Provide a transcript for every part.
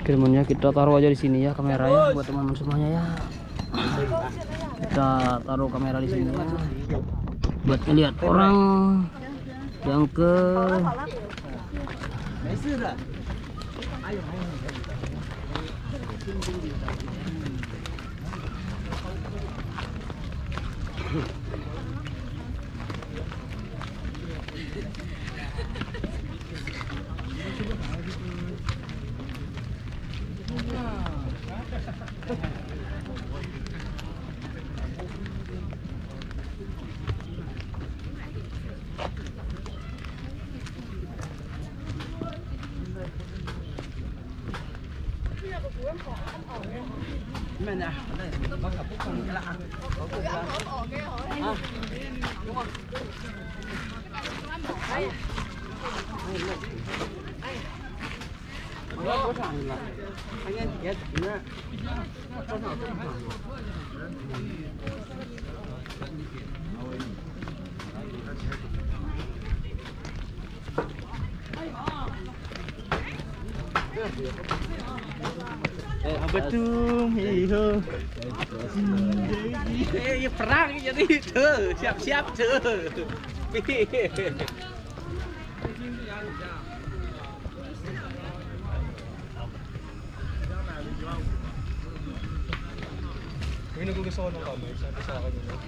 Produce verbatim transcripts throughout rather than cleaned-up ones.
Filmnya kita taruh aja di sini ya, kamera ya, buat teman-teman semuanya ya. Kita taruh kamera di sini ya, buat ngeliat orang yang ke Betul, iyo. Eh, iya, perang jadi tuh, siap-siap tuh. May nagugusto ko ng kamay, sabi sa akin yun.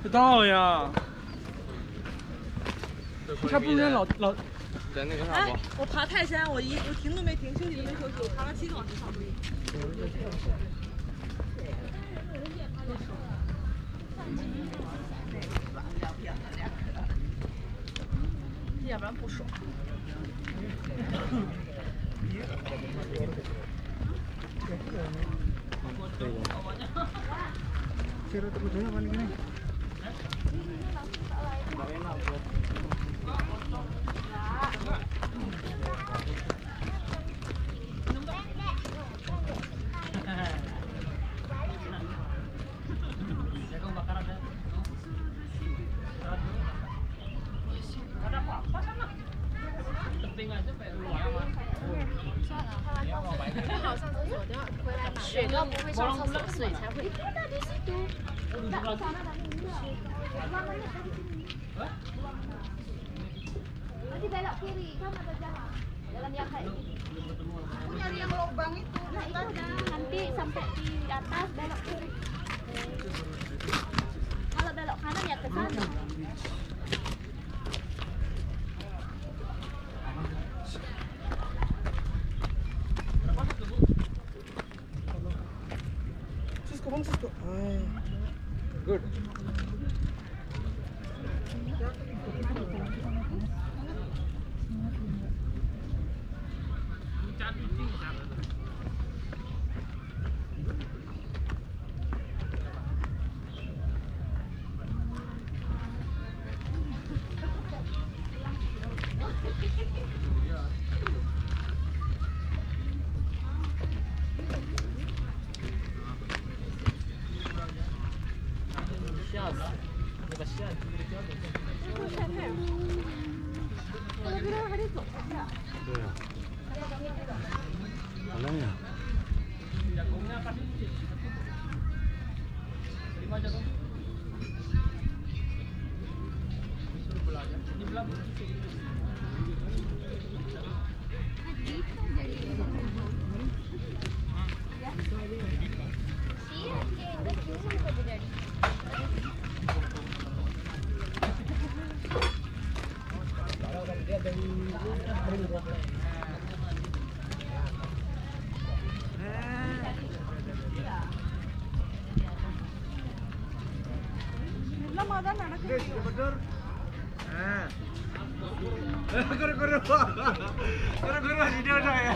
Ito, yeah. 差不多老老。在那个啥不？我爬泰山，我一我停都没停，休息都没休息，我爬了七个小时。要不然不爽。Nanti belok kiri, kan ada jalan. Jalan yang kayak gini. Aku nyari yang lubang itu. Nah, itu nanti sampai di atas belok kiri. Kalau belok kanan ya ke sana. Sus ko, Bang, sus ko. Ay. Good. Guru-guru, guru-guru, video saya.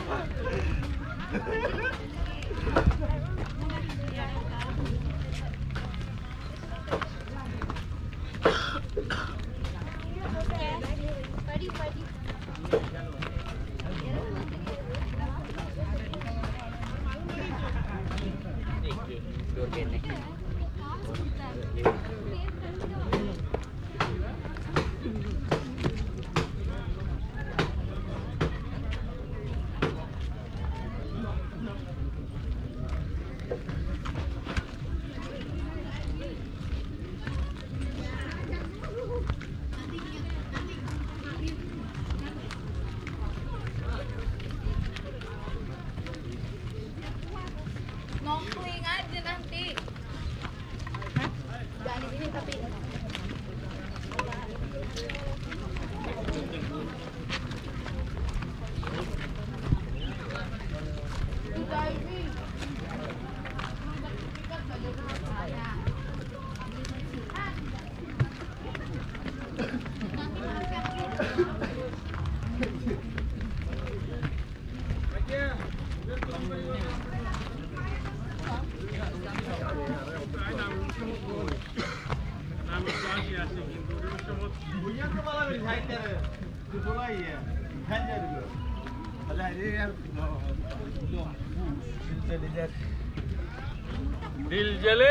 दिल जले।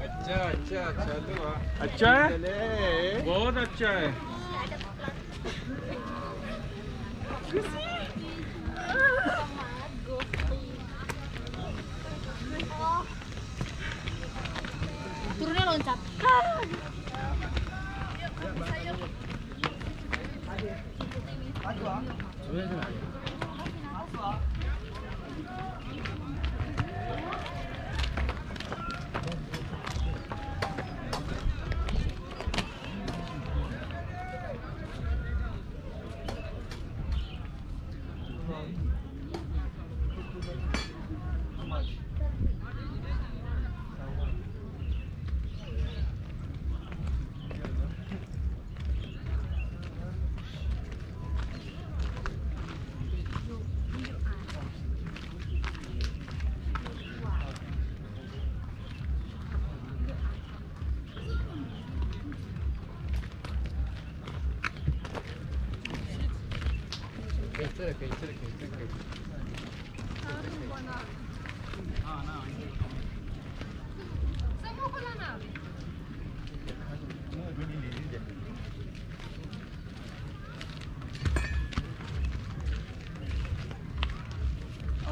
अच्छा, अच्छा, चालू है। अच्छा है? जले। बहुत अच्छा है। Turunnya loncat.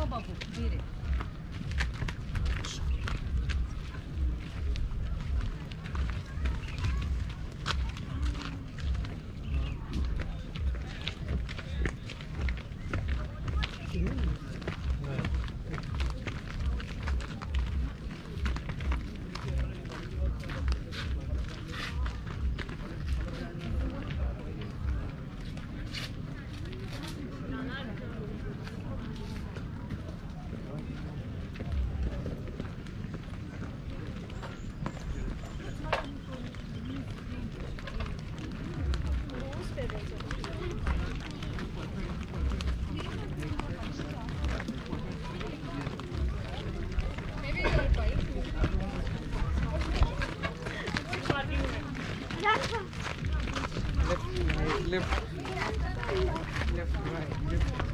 Oh, babu, dire. Left, right, left. Left, right, left.